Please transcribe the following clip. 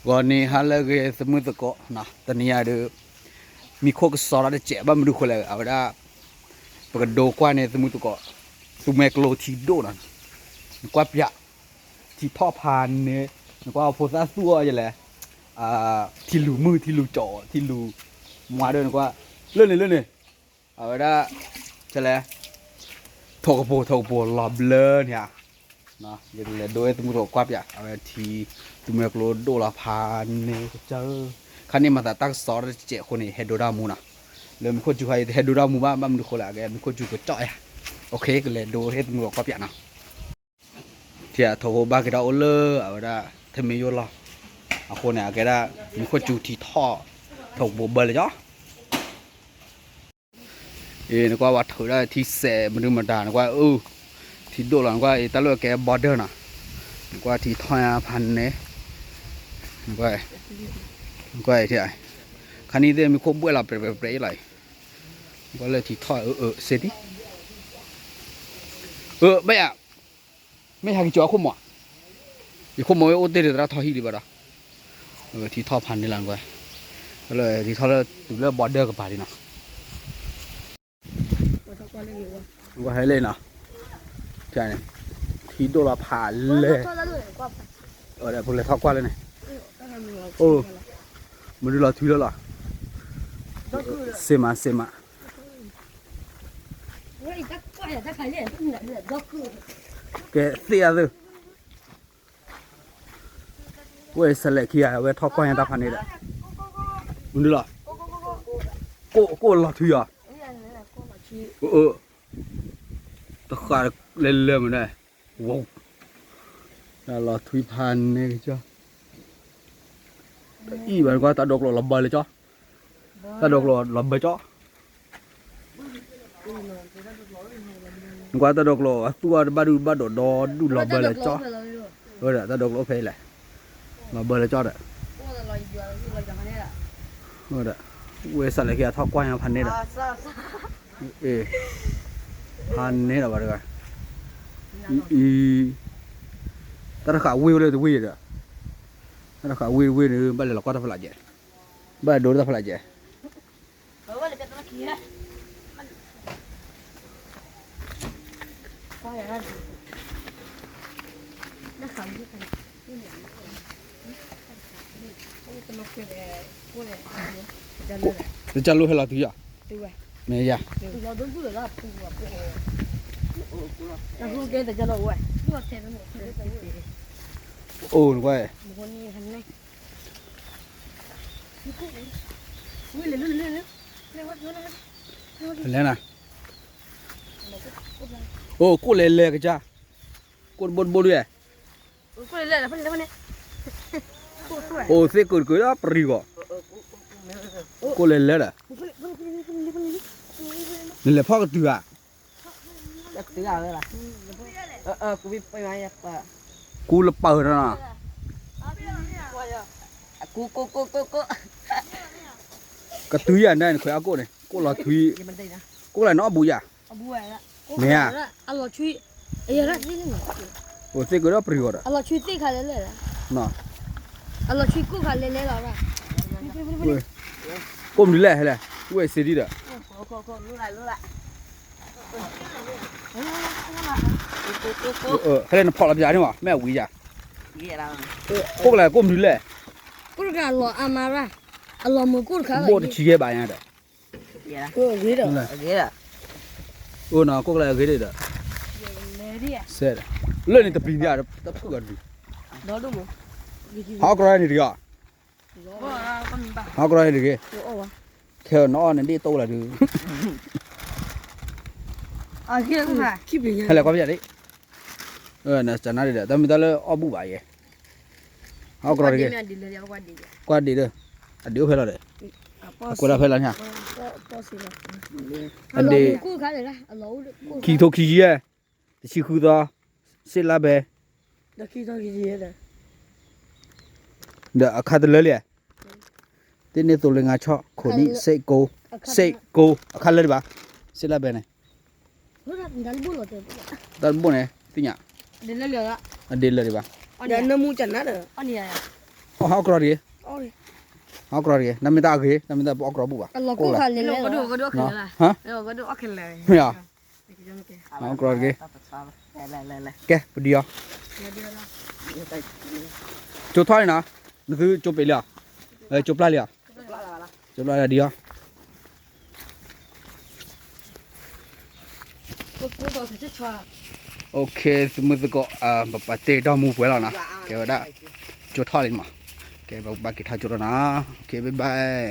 ဂီၤန့ၣ်ဟါလၢအဂ့ၤ သမုၢ်သကိး, တနံၤအံၤဒီး မံၤခိၣ်ကစီၤထီၣ်တစဲး ဘၣ်မနုၤဃိလဲၣ် အဝဲဒၣ် ပကဒိကွၢ်န့ၣ် သမုၢ်သကိး, သူမှဲကျိထံဒိၣ်နီၤ, နကွၢ်ပၠး, ထံထီၣ်ဖးန့ၣ်, နကွၢ်ဖိသၣ်သူၣ်အီၤယလဲၣ်, ထံလူၤမုၢ် ထံလူၤကၠီၤ ထံလူၤမွၤဒီး နကွၢ်, လၢန့ၣ်လၢန့ၣ် အဝဲဒၣ် လဲၣ်, ထိၣ်ကပိၤ ထိၣ်ကပိၤလီၤဘျၢန့ၣ်ဧါ, ယကလဲၤဒိဝဲသမုၢ်သကိးကွၢ်ပၠး အဝဲထံ သူမှဲကျိဒိၣ်လီၤဖးန့ၣ်ကစၢ်ဧၢ, ခါန့ၣ်မၤသးတၢ်ကစီၤတစဲးအဃိန့ၣ် ဟဲဒိတၢ်မူနီၤ, လၢမံၤခိၣ်စူၤခါအံၤ တဟဲဒိတၢ်မူဘၣ် ဘၣ်မနုၤဃိလဲၣ် အကဲမံၤခိၣ်စူၤကကၠီၣ်ယါ, ကလဲၤဒိဟ့ၣ်သမုၢ်သကိးကွၢ်ပၠးနီၤ, ထံအထိၣ်ဖိဘၣ်က့ၤဒီးအိၣ်လၢအဝဲဒၣ် ထမ့ၢ်ယိၣ်လီၢ်, အဃိန့ၣ် အကဲဒၣ် မံၤခိၣ်စူၤထံထီၣ် ထိၣ်ကပိၤဘၢလၢကၠီ အ့ နကွၢ်ဝဲထုးဒၣ်ထံစဲးမနုၤမတၤ နကွၢ်အၢ, ထံဒိၣ်လီၤ နကွၢ်အံၤ တၢ်လၢအကဲ border နီၤ, နကွၢ်ထံထီၣ်ညါဖးန့ၣ်, နကွၢ်အံၤ, ခါန့ၣ်သ့ၣ်မံၤခိၣ်ဘှဲၣ်လီၤ ပြဲးပြဲးပြဲးအံၤလီၤအံၤ, နကွၢ်လၢထံထီၣ်အၢ အၢ စ့တံၢ်, အၢ ဘၣ်ယၤ မ့ၢ်ဟဲက့ၤကၠီၤအခိၣ်မီၤ, ယခိၣ်မီၤဝဲအိၣ်တ့ၢ်ဒီးသရၣ်ထီၣ်ဟံၣ်ဒံးဘၣ်ဒီး, ထံထီၣ်ဖးန့ၣ်လီၤနကွၢ်, ထံထီၣ်လၢတုၤလၢ border ကပၤလံနီၤ, နကွၢ်ဟဲလၢနီၤ, ထံဒိၣ်လီၤဖးလဲၢ်, ပကလဲၤထီၣ်ကွၢ်လၢန့ၣ်, အိၣ်, မနုၤလီၤထွံလၢလီၤ, စ့မး စ့မး ကဲသ့ၣ်အသၢ, ဝဲစလဲးခံဂၤ ဝဲထီၣ်ကွၢ်ညါတၢ်ဖးန့ၣ်ဒီး, မနုၤလီၤ, ကိၣ်လီၤထွံဧါ, တဃာ်လဲၤလၢမနုၤ, ဝဲ, တၢ်လီၤထွံဖးန့ၣ်ကစၢ်, အံၤဘၣ်နကွၢ်တၢ်ဒိးကျိးလီၤဘၢလၢကၠီ, တၢ်ဒိးကျိးလီၤဘၢကၠီ နကွၢ်တၢ်ဒိးကျိး အသူၣ်အီၤတဘၣ်ဒုဘၣ်ဒိးဒီဒူၣ်လီၤဘၢလၢကၠီ, ဝဲဒီးတၢ်ဒိးကျိးအိၣ်ဖဲအံၤလဲၣ်, လီၤဘၢလၢကၠီဒီး, ဝဲ, ဝဲစးလဲၤခံဂၤထီၣ်ကွၢ်ညါဖးန့ၣ်ဒီး, ဖးန့ၣ်ဒီးဘၣ်တဂၤ, အံၤ, တၢ်တဃာ်ဝ့ၢ်ဝဲလၢတဝ့ၢ်ဒီး, တၢ်တဃာ်ဝ့ၢ်တဝ့ၢ်န့ၣ် ဘၣ်လဲၤလီၤကွၢ်တၢ်ဖးလးကဲ, ဘၣ်ဒိတၢ်ဖးလးကဲ တကၢ်လိၣ်ဟဲလီၤတုၤယၤ, မ့ၢ်ယၤ, အိၣ်နကွၢ်, လဲၤနၤ, အိၣ် ကိၣ်လဲၤလဲၤကစၢ်, ကိၣ်တဘိတဘိဒ်, အိၣ်သ့ၣ်ကၢးတကၢးဒီးပရံၤဂီၤ, ကိၣ်လဲၤလဲၤဒီး, နလဲၤဖီၣ်ကတုၤဧါ, ကူလပၢၤနီၤ, ကတုၤယၤန့ၣ် နခွဲးအကိၣ်န့ၣ် ကိၣ်လီၤထွံ, ကိၣ်လၢနအီၣ်ဘူးယၤ, မ့ၢ်ဧါ, အိၣ်သ့ၣ်ကၢးဒီးပရံၤဂီၤဒီး, ကိၣ်မနုၤလဲၣ်ဟဲလဲၣ်, ဝဲစ့ဒံဒီး, ဟဲလဲၣ်နဖီၣ်လီၤပယၤန့ၣ်မး မ့ၢ်အဝံၤယၤ, ကိၣ်ကလၢကိၣ်မနုၤလဲၣ်, ကိၣ်တဂၤလီၤအါမးရၣ်, အလီၤမုာ်ကိၣ်တခါလီၤ, ဘိၣ်တဆံယဲၢ်ဘးညါဒီး, အိၣ်နီၤ ကိၣ်ကလၢအဂ့ၤဒီး, စဲး, လၢန့ၣ်တပျံၤန့ၣ် တဖုၣ်အဒုး, ဟးကရီန့ၣ်တဂ့ၤ, ဟးကရီန့ၣ်တဂ့ၤ, ခဲနအီၣ်န့ၣ်ဒ့ၣ်တိၢ်လၢဒုး, ဟဲလဲၣ်ကွၢ်ပယၤဒ်, နစနါဒ်ဒီး တၢ်မ့ၢ်တၢ်လၢအီၣ်ဘူၣ်ဘၣ်ယဲ, ဟးကရီတဂ့ၤ, ကွၢ်ဒ့ၣ်ဒီး, အဒ့ၣ်အိၣ်ဖဲလီၤဒီး, အကွဲးဒၣ်ဖဲလီၤန့ၣ်, အဒ့ၣ်, ခံကထိခံဆံယဲၢ်, တဆံဃုသီ, စ့လါဘဲ, ဒီးအခါတလၢလံ, တ့ၢ်န့ၢ်သိလ့ငါဆီၣ် ခိၣ်နံၣ် စ့ကိ, စ့ကိ, အခါလၢဒံးဘၣ်, စ့လါဘဲန့ၣ်, တၢ်တဘိၣ်န့ၣ် သ့ၣ်ညါ, အဒ့လၢဒံးဘၣ်, နမူကနၣ်ဒီး, ဟးအီၣ်ကြီတဂ့ၤ, ဟးအီၣ်ကြီတဂ့ၤ, တၢ်မ့ၢ်တၢ်အဂ့ၤ, တၢ်မ့ၢ်တၢ်ပအီၣ်ကြီဘူၣ်ဘၣ်, ကိၣ်လၢ်, ဟါ, မ့ၢ်ဧါ, ဟးအီၣ်ကြီတဂ့ၤ, ကဲ ပဒံအီၤ, ကၠိထီၣ်လံနီၤ, နသုကၠိပ့းလံဧါ, ကၠိပျၢ်လံဧါ, ကၠိပျၢ်လံဒံအီၤ OK သုမုၢ်သကိး ပပာ်တ့ၢ်ဒီမူပှဲၤလီၤနီၤ, ကဲဝဲဒၣ် ကၠိထီၣ်လံမး, ကဲပဘၣ်က့ၤထီၣ်ကၠိထီၣ်နီၤ, OK bye bye.